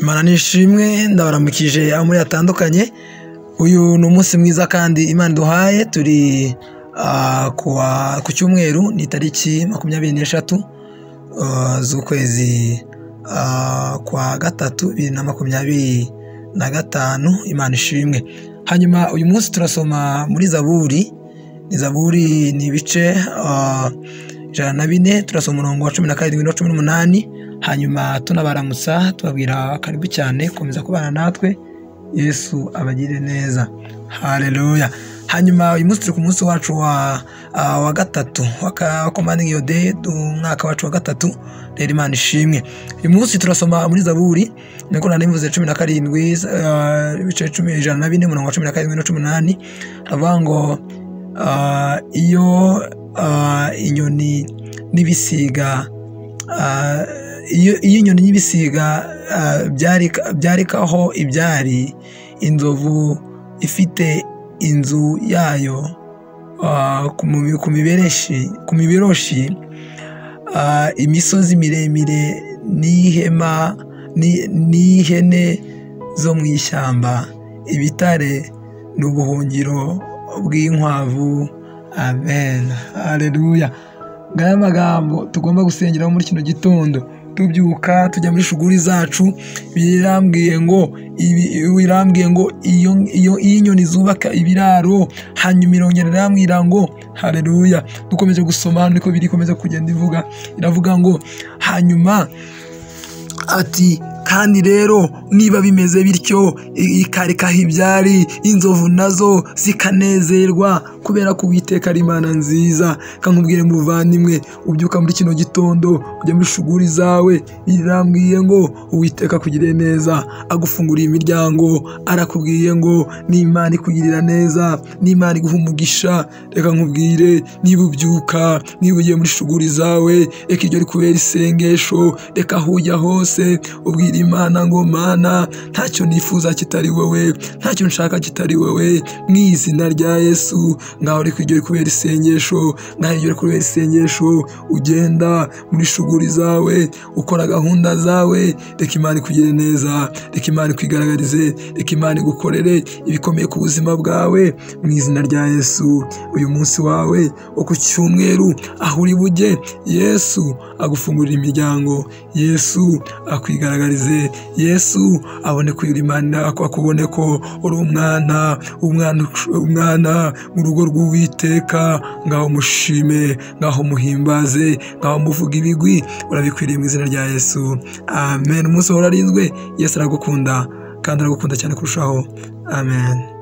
Imana nishimwe, ndabaramukije aho muri hatandukanye. Uyu ni umunsi mwiza kandi Imana iduhaye. Turi ku cyumweru, ni tariki 23 z'ukwezi kwa gatatu 2025. Imana ishimwe. Hanyuma uyu munsi turasoma muri Zaburi, ni Zaburi ni ibice 104, turasoma umurongo wa 17 na 18. Hanyuma tunabaramutsa tubabwira karibu cyane, komeza kubana natwe, Yesu abagire neza. Haleluya. Hanyuma uyu munsi turi ku munsi wacu wa gatatu wa Commanding Your Day, umwaka wacu wa gatatu. Rero Imana ishimwe. Uyu munsi turasoma muri Zaburi, niko nari mvuze 17, ibice 104 umurongo wa 17 na 18. Havuga ngo iyo inyoni n'ibisiga, iyo inyoni n'ibisiga byarikaho ibyari, inzovu ifite inzu yayo ku miberoshi, imisozi miremire n'ihema n'ihene zo mu ishyamba, ibitare n'ubuhungiro bw'inkwavu. Amen. Haleluya. Ngaya magambo tugomba gusengeraho muri kino gitondo, tubyuka tujya muri shuguri zacu. Birambwiye ngo iyo inyoni zubaka ibiraro. Hanyuma irongera irambwira ngo haleluya. Dukomeje gusoma niko biri komeza kugenda ivuga, iravuga ngo hanyuma ati kandi rero niba bimeze bityo, ikarikaho ibyari, inzovu nazo zikanezerwa kubera ko Uwiteka ari Imana nziza. Kankubwire muvandimwe, ubyuka muri kino gitondo ujya muri shuguri zawe, birambwiye ngo Uwiteka akugirire neza, agufunguriye imiryango, arakubwiye ngo ni Imana ikugirira neza, ni Imana iguha umugisha. Reka nkubwire, niba ubyuka, niba ugiye muri shuguri zawe, reka iryo rikubera isengesho, reka aho ujya hose ubwira Imana ngo Mana, ntacyo nifuza kitari wowe, ntacyo nshaka kitari wowe, mu izina rya Yesu. Ngaho reka iryo rikubera isengesho, ngaho iryo rikubera isengesho. Ugenda muri shuguri zawe, ukora gahunda zawe, reka Imana ikugire neza, reka Imana ikwigaragarize, reka Imana igukorere ibikomeye ku buzima bwawe, mu izina rya Yesu. Uyu munsi wawe wo ku cyumweru, aho uri bujye, Yesu agufungurira imiryango, Yesu akwigaragarize, Yesu abone ko uri Imana, akubone ko uri umwana, umwana mu rugo rw'Uwiteka. Ngaho mushime, ngaho muhimbaze, ngaho muvuga ibigwi, urabikwiriye mu izina rya Yesu. Amen. Umunsi wawe urarinzwe, Yesu aragukunda kandi aragukunda cyane kurushaho. Amen.